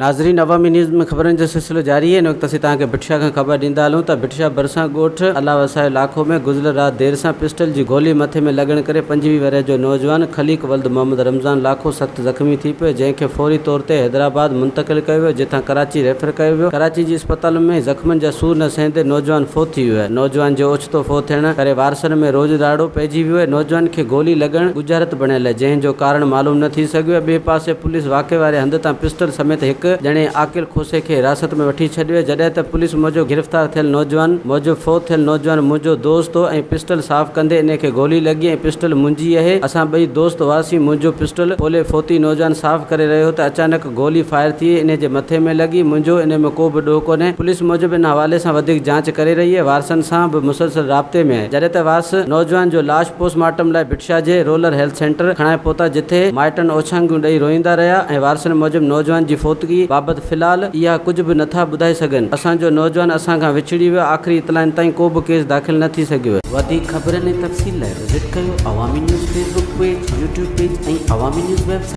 ناظرين عوامي نيوز ۾ خبرن جو سلسلو جاري آهي ان وقت اسين توهان کي ڀٽ شاهه کان خبر ڏيندا هلون ته ڀٽ شاهه ڀرسان ڳوٺ الله وسايو لاکو ۾ گذريل رات دير سان پسٽل جي گولي مٿي ۾ لڳڻ ڪري 25 ورهيه جو نوجوان خليق ولد محمد رمضان لاکو سخت زخمي ٿي پيو جنهن کي فوري طور تي حيدرآباد منتقل ڪيو ويو جتان ڪراچي ريفر ڪيو ويو ڪراچي جي اسپتالن ۾ زخمن جا سور نه سهندي نوجوان فوت ٿي ويو آهي نوجوان جو اوچتو فوت ٿيڻ ڪري وارثن ۾ روڄ راڙو پئجي ويو آهي نوجوان کي گولي لڳڻ ڳجهارت بڻيل آهي جنهن جو ڪارڻ معلوم نه ٿي سگهيو آهي ٻئي پاسي پوليس واقعي واري هنڌ تان پسٽل سميت هڪ ڄڻي عاقل کوسي کي حراست ۾ وٺي ڇڏيو آهي جڏهن ته پوليس موجب گرفتار ٿيل نوجوان موجب فوت ٿيل نوجوان منهنجو دوست هو ۽ پسٽل صاف ڪندي انهي کي گولي لڳي ۽ پسٽل منهنجي اهي اسان ٻئي دوست هئاسين منهنجو پسٽل کولي فوتي نوجوان صاف ڪري رهيو هو ته اچانڪ گولي فائر ٿي انهي جي مٿي ۾ لڳي، منهنجو انهي ۾ ڪو به ڏوهه ڪونهي، پوليس موجب ان حوالي سان وڌيڪ جاچ ڪري رهي آهي، وارثن سان به مسلسل رابطي ۾ آهي، جڏهن ته وارث نوجوان جو لاش پوسٽ مارٽم لاء ڀٽ شاهه جي رولر هيلٿ سينٽر کڻائي پهتا، جٿي مائٽن اوڇانگيون ڏئي روئيندا رهيا ۽ وارثن موجب نوجوان جي فوتگي بابت في الحال اها ڪجهه به نٿا ٻڌائي سگهن، اسان جو نوجوان اسان کان وڇڙي ويو، آخري اطلاعن تائين ڪو به ڪيس داخل نه ٿي سگهيو آهي. وڌيڪ خبرن ۽ تفصيل لاء وزٽ ڪيو Awami news Facebook page, YouTube page ۽ Awami news website.